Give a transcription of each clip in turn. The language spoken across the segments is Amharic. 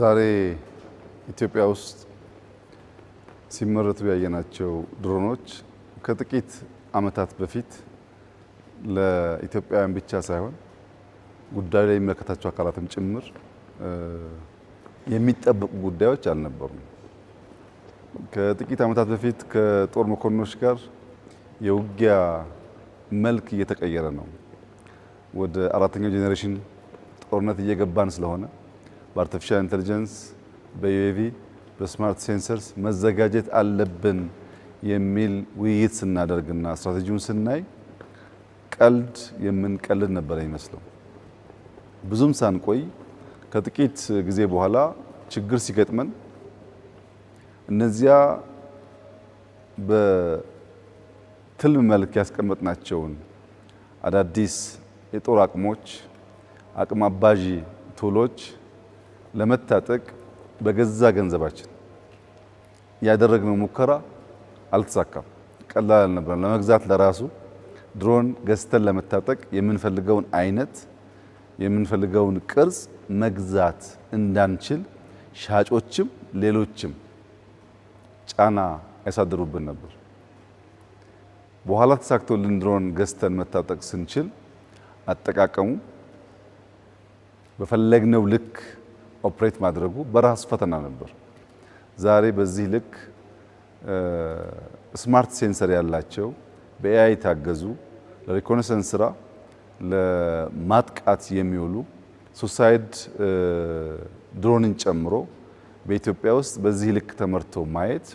ዛሬ ኢትዮጵያ ውስጥ ሲመረቱ ያየናቸው ድሮኖች ከጥቂት ዓመታት በፊት ለኢትዮጵያውያን ብቻ ሳይሆን ጉዳዩ ላይ የሚመለከታቸው አካላትም ጭምር የሚጠበቁ ጉዳዮች አልነበሩም። ከጥቂት ዓመታት በፊት ከጦር መኮንኖች ጋር የውጊያ መልክ እየተቀየረ ነው። ወደ አራተኛው generation ጦርነት እየገባን ስለሆነ በ artificial intelligence፣ በ UAV፣ በ smart sensors መዘጋጀት አለብን የሚል ውይይት ስናደርግና ስትራቴጂውን ስናይ ቀልድ የምንቀልድ ነበር ይመስለው። ብዙም ሳንቆይ ከጥቂት ጊዜ በኋላ ችግር ሲገጥመን እነዚያ በትልም መልክ ያስቀመጥናቸውን አዳዲስ የጦር አቅሞች፣ አቅም አባዢ tool ኦች ለመታጠቅ በገዛ ገንዘባችን ያደረግነው ሙከራ አልተሳካም። ቀላል አልነበረም። ለመግዛት ለራሱ ድሮን ገዝተን ለመታጠቅ የምንፈልገውን አይነት፣ የምንፈልገውን ቅርጽ መግዛት እንዳንችል ሻጮችም ሌሎችም ጫና ያሳድሩብን ነበር። በኋላ ተሳክቶልን ድሮን ገዝተን መታጠቅ ስንችል አጠቃቀሙ በፈለግነው ልክ operate ማድረጉ በራሱ ፈተና ነበር። ዛሬ በዚህ ልክ smart sensor ያላቸው፣ በ AI የታገዙ፣ ለ reconnaissance ስራ፣ ለማጥቃት የሚውሉ suicide ድሮንን ጨምሮ በኢትዮጵያ ውስጥ በዚህ ልክ ተመርቶ ማየት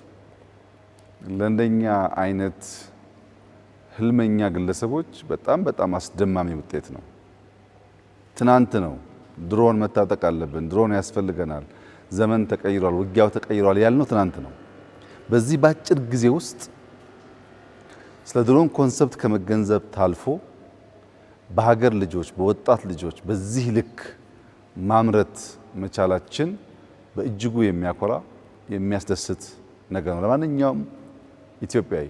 ለእንደኛ አይነት ህልመኛ ግለሰቦች በጣም በጣም አስደማሚ ውጤት ነው። ትናንት ነው ድሮን መታጠቅ አለብን፣ ድሮን ያስፈልገናል፣ ዘመን ተቀይሯል፣ ውጊያው ተቀይሯል ያልነው ትናንት ነው። በዚህ ባጭር ጊዜ ውስጥ ስለ ድሮን concept ከመገንዘብ ታልፎ በሀገር ልጆች፣ በወጣት ልጆች በዚህ ልክ ማምረት መቻላችን በእጅጉ የሚያኮራ፣ የሚያስደስት ነገር ነው። ለማንኛውም ኢትዮጵያዊ፣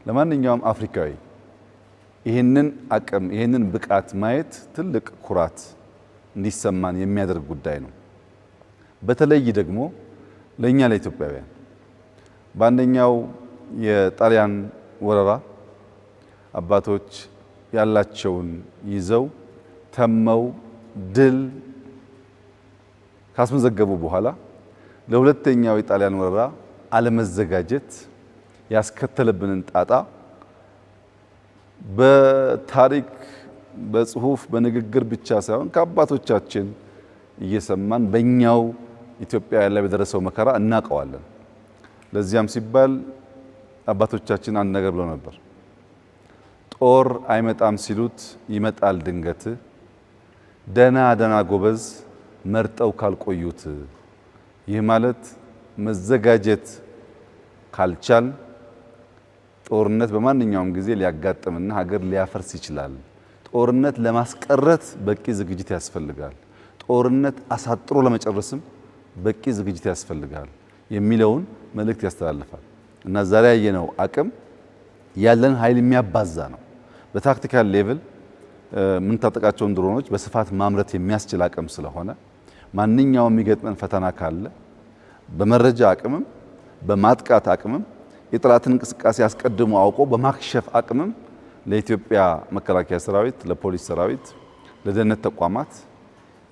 ለማንኛውም አፍሪካዊ ይህንን አቅም፣ ይህንን ብቃት ማየት ትልቅ ኩራት እንዲሰማን የሚያደርግ ጉዳይ ነው። በተለይ ደግሞ ለእኛ ለኢትዮጵያውያን በአንደኛው የጣሊያን ወረራ አባቶች ያላቸውን ይዘው ተመው ድል ካስመዘገቡ በኋላ ለሁለተኛው የጣሊያን ወረራ አለመዘጋጀት ያስከተለብንን ጣጣ በታሪክ፣ በጽሁፍ፣ በንግግር ብቻ ሳይሆን ከአባቶቻችን እየሰማን በእኛው ኢትዮጵያ ላይ በደረሰው መከራ እናውቀዋለን። ለዚያም ሲባል አባቶቻችን አንድ ነገር ብለው ነበር። ጦር አይመጣም ሲሉት ይመጣል ድንገት፣ ደና ደና ጎበዝ መርጠው ካልቆዩት። ይህ ማለት መዘጋጀት ካልቻል ጦርነት በማንኛውም ጊዜ ሊያጋጥምና ሀገር ሊያፈርስ ይችላል። ጦርነት ለማስቀረት በቂ ዝግጅት ያስፈልጋል። ጦርነት አሳጥሮ ለመጨረስም በቂ ዝግጅት ያስፈልጋል የሚለውን መልእክት ያስተላልፋል። እና ዛሬ ያየነው አቅም ያለን ኃይል የሚያባዛ ነው። በ tactical level የምንታጠቃቸውን ድሮኖች በስፋት ማምረት የሚያስችል አቅም ስለሆነ ማንኛውም የሚገጥመን ፈተና ካለ በመረጃ አቅምም በማጥቃት አቅምም የጠላትን እንቅስቃሴ አስቀድሞ አውቆ በማክሸፍ አቅምም ለኢትዮጵያ መከላከያ ሰራዊት፣ ለፖሊስ ሰራዊት፣ ለደህንነት ተቋማት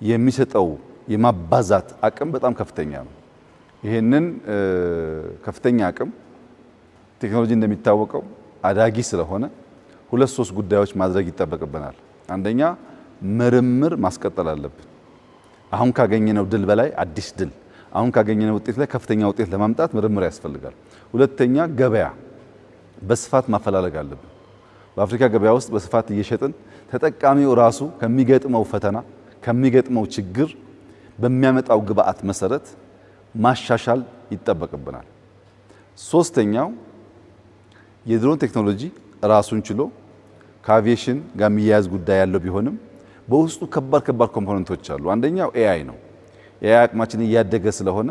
የሚሰጠው የማባዛት አቅም በጣም ከፍተኛ ነው። ይሄንን ከፍተኛ አቅም ቴክኖሎጂ እንደሚታወቀው አዳጊ ስለሆነ ሁለት ሶስት ጉዳዮች ማድረግ ይጠበቅብናል። አንደኛ ምርምር ማስቀጠል አለብን። አሁን ካገኘነው ድል በላይ አዲስ ድል፣ አሁን ካገኘነው ውጤት ላይ ከፍተኛ ውጤት ለማምጣት ምርምር ያስፈልጋል። ሁለተኛ ገበያ በስፋት ማፈላለግ አለብን። በአፍሪካ ገበያ ውስጥ በስፋት እየሸጥን ተጠቃሚው ራሱ ከሚገጥመው ፈተና ከሚገጥመው ችግር በሚያመጣው ግብአት መሰረት ማሻሻል ይጠበቅብናል። ሶስተኛው የድሮን ቴክኖሎጂ ራሱን ችሎ ከአቪዬሽን ጋር የሚያያዝ ጉዳይ ያለው ቢሆንም በውስጡ ከባድ ከባድ component ኦች አሉ። አንደኛው AI ነው። AI አቅማችን እያደገ ስለሆነ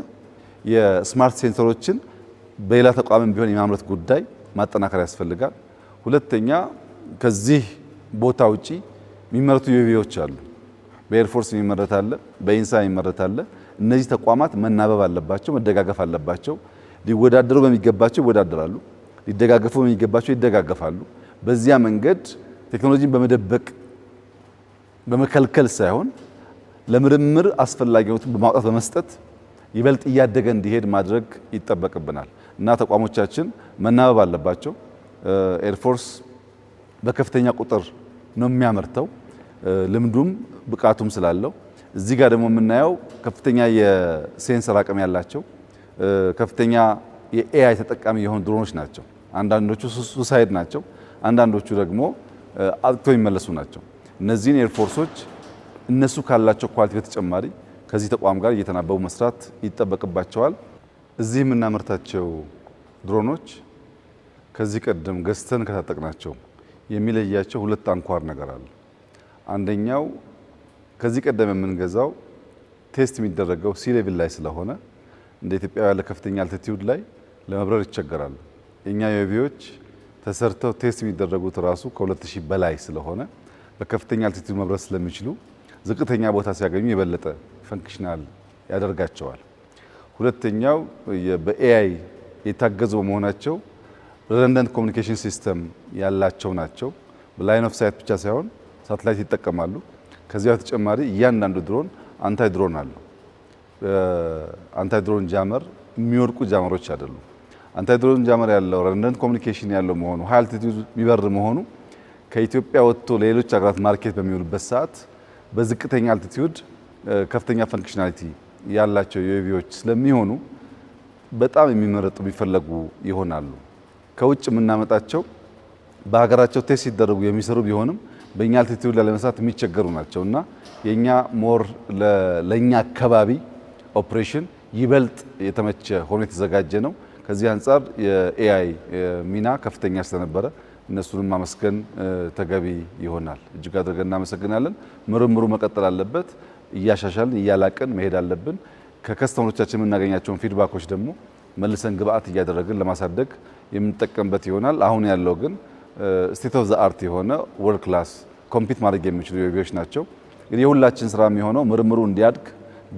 የ smart sensor ኦችን በሌላ ተቋምም ቢሆን የማምረት ጉዳይ ማጠናከር ያስፈልጋል። ሁለተኛ ከዚህ ቦታ ውጪ የሚመረቱ UAV ዎች አሉ። በ Air Force የሚመረት አለ፣ በኢንሳ የሚመረት አለ። እነዚህ ተቋማት መናበብ አለባቸው፣ መደጋገፍ አለባቸው። ሊወዳደሩ በሚገባቸው ይወዳደራሉ፣ ሊደጋገፉ በሚገባቸው ይደጋገፋሉ። በዚያ መንገድ ቴክኖሎጂን በመደበቅ በመከልከል ሳይሆን ለምርምር አስፈላጊውን በማውጣት በመስጠት ይበልጥ እያደገ እንዲሄድ ማድረግ ይጠበቅብናል እና ተቋሞቻችን መናበብ አለባቸው። Air Force በከፍተኛ ቁጥር ነው የሚያመርተው፣ ልምዱም ብቃቱም ስላለው። እዚህ ጋር ደግሞ የምናየው ከፍተኛ የ sensor አቅም ያላቸው ከፍተኛ የ AI ተጠቃሚ የሆኑ ድሮኖች ናቸው። አንዳንዶቹ suicide ናቸው፣ አንዳንዶቹ ደግሞ አጥቅተው የሚመለሱ ናቸው። እነዚህን Air Force ኦች እነሱ ካላቸው quality በተጨማሪ ከዚህ ተቋም ጋር እየተናበቡ መስራት ይጠበቅባቸዋል። እዚህ የምናመርታቸው ድሮኖች ከዚህ ቀደም ገዝተን ከታጠቅናቸው የሚለያቸው ሁለት አንኳር ነገር አለ። አንደኛው ከዚህ ቀደም የምንገዛው test የሚደረገው sea level ላይ ስለሆነ እንደ ኢትዮጵያ ያለ ከፍተኛ altitude ላይ ለመብረር ይቸገራሉ። የኛ UAV ዎች ተሰርተው test የሚደረጉት ራሱ ከ2000 በላይ ስለሆነ በከፍተኛ altitude መብረር ስለሚችሉ ዝቅተኛ ቦታ ሲያገኙ የበለጠ functional ያደርጋቸዋል። ሁለተኛው በ AI የታገዙ በመሆናቸው redundant communication system ያላቸው ናቸው። በ line of sight ብቻ ሳይሆን ሳተላይት ይጠቀማሉ። ከዚያ በተጨማሪ እያንዳንዱ ድሮን anti drone አለው። Anti drone jammer የሚወድቁ jammer ኦች አይደሉም። Anti drone jammer ያለው፣ redundant communication ያለው መሆኑ፣ high altitude የሚበር መሆኑ ከኢትዮጵያ ወጥቶ ለሌሎች ሀገራት market በሚውልበት ሰዓት በዝቅተኛ altitude ከፍተኛ functionality ያላቸው UAV ዎች ስለሚሆኑ በጣም የሚመረጡ የሚፈለጉ ይሆናሉ። ከውጭ የምናመጣቸው በሀገራቸው test ሲደረጉ የሚሰሩ ቢሆንም በእኛ altitude ላይ ለመስራት የሚቸገሩ ናቸው እና የኛ more ለእኛ አካባቢ ኦፕሬሽን ይበልጥ የተመቸ ሆኖ የተዘጋጀ ነው። ከዚህ አንጻር የ AI ሚና ከፍተኛ ስለነበረ እነሱንም ማመስገን ተገቢ ይሆናል። እጅግ አድርገን እናመሰግናለን። ምርምሩ መቀጠል አለበት። እያሻሻልን እያላቅን መሄድ አለብን። ከ customer ኦቻችን የምናገኛቸውን feedback ኦች ደግሞ መልሰን ግብአት እያደረግን ለማሳደግ የምንጠቀምበት ይሆናል። አሁን ያለው ግን state of the art የሆነ world class compete ማድረግ የሚችሉ UAV ዎች ናቸው። እንግዲህ የሁላችን ስራ የሚሆነው ምርምሩ እንዲያድግ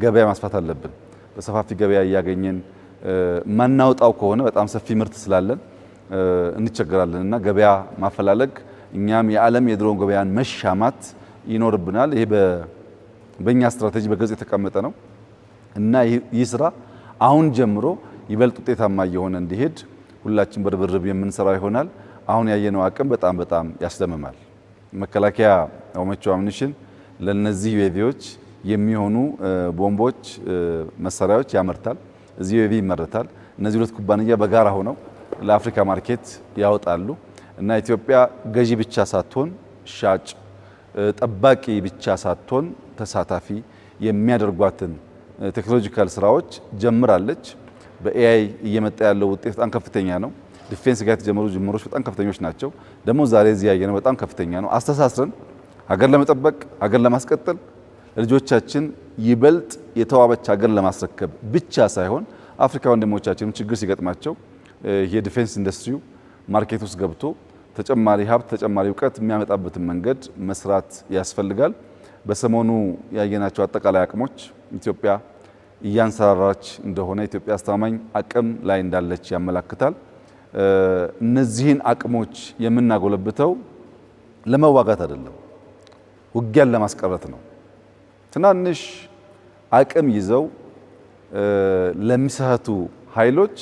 ገበያ ማስፋት አለብን። በሰፋፊ ገበያ እያገኘን ማናወጣው ከሆነ በጣም ሰፊ ምርት ስላለን እንቸገራለን እና ገበያ ማፈላለግ እኛም የዓለም የድሮን ገበያን መሻማት ይኖርብናል። ይሄ በእኛ ስትራቴጂ በግልጽ የተቀመጠ ነው እና ይህ ስራ አሁን ጀምሮ ይበልጥ ውጤታማ እየሆነ እንዲሄድ ሁላችን በርብርብ የምንሰራው ይሆናል። አሁን ያየነው አቅም በጣም በጣም ያስደምማል። መከላከያ ሆመቾ ammunition ለነዚህ UAV ዎች የሚሆኑ ቦምቦች፣ መሳሪያዎች ያመርታል። እዚህ UAV ይመረታል። እነዚህ ሁለት ኩባንያ በጋራ ሆነው ለአፍሪካ market ያወጣሉ እና ኢትዮጵያ ገዢ ብቻ ሳትሆን ሻጭ፣ ጠባቂ ብቻ ሳትሆን ተሳታፊ የሚያደርጓትን technological ስራዎች ጀምራለች። በ AI እየመጣ ያለው ውጤት በጣም ከፍተኛ ነው። Defense ጋር የተጀመሩ ጅምሮች በጣም ከፍተኞች ናቸው። ደግሞ ዛሬ እዚህ ያየነው በጣም ከፍተኛ ነው። አስተሳስረን ሀገር ለመጠበቅ፣ ሀገር ለማስቀጠል፣ ለልጆቻችን ይበልጥ የተዋበች ሀገር ለማስረከብ ብቻ ሳይሆን አፍሪካ ወንድሞቻችንም ችግር ሲገጥማቸው የ defense ኢንዱስትሪው market ውስጥ ገብቶ ተጨማሪ ሀብት፣ ተጨማሪ እውቀት የሚያመጣበትን መንገድ መስራት ያስፈልጋል። በሰሞኑ ያየናቸው አጠቃላይ አቅሞች ኢትዮጵያ እያንሰራራች እንደሆነ፣ ኢትዮጵያ አስተማማኝ አቅም ላይ እንዳለች ያመላክታል። እነዚህን አቅሞች የምናጎለብተው ለመዋጋት አይደለም፣ ውጊያን ለማስቀረት ነው። ትናንሽ አቅም ይዘው ለሚሳሳቱ ኃይሎች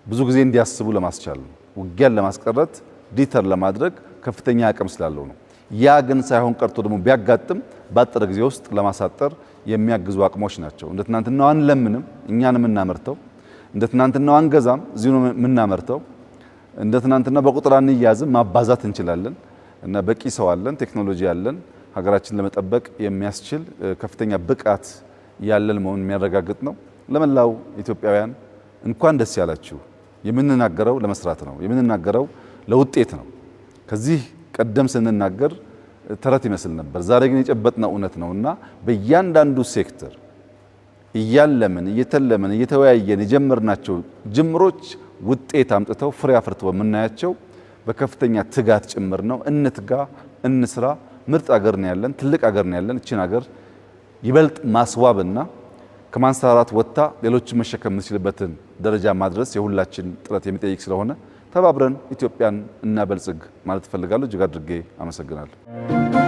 ብዙ ጊዜ እንዲያስቡ ለማስቻል ነው። ውጊያን ለማስቀረት deter ለማድረግ ከፍተኛ አቅም ስላለው ነው። ያ ግን ሳይሆን ቀርቶ ደግሞ ቢያጋጥም ባጠረ ጊዜ ውስጥ ለማሳጠር የሚያግዙ አቅሞች ናቸው። እንደ ትናንትናው አንለምንም፣ እኛን የምናመርተው። እንደ ትናንትናው አንገዛም፣ እዚሁ ነው የምናመርተው። እንደ ትናንትና በቁጥር አንያዝም፣ ማባዛት እንችላለን እና በቂ ሰው አለን፣ ቴክኖሎጂ አለን። ሀገራችን ለመጠበቅ የሚያስችል ከፍተኛ ብቃት ያለን መሆኑን የሚያረጋግጥ ነው። ለመላው ኢትዮጵያውያን እንኳን ደስ ያላችሁ። የምንናገረው ለመስራት ነው። የምንናገረው ለውጤት ነው። ከዚህ ቀደም ስንናገር ተረት ይመስል ነበር። ዛሬ ግን የጨበጥነው እውነት ነው እና በእያንዳንዱ ሴክተር እያለምን፣ እየተለምን፣ እየተወያየን የጀመርናቸው ጅምሮች ውጤት አምጥተው ፍሬ አፍርተው በምናያቸው በከፍተኛ ትጋት ጭምር ነው። እንትጋ፣ እንስራ። ምርጥ አገር ነው ያለን፣ ትልቅ አገር ነው ያለን። እቺን አገር ይበልጥ ማስዋብና ከማንሰራራት ወጥታ ሌሎችን መሸከም የምትችልበትን ደረጃ ማድረስ የሁላችን ጥረት የሚጠይቅ ስለሆነ ተባብረን ኢትዮጵያን እናበልጽግ ማለት እፈልጋለሁ። እጅግ አድርጌ አመሰግናለሁ።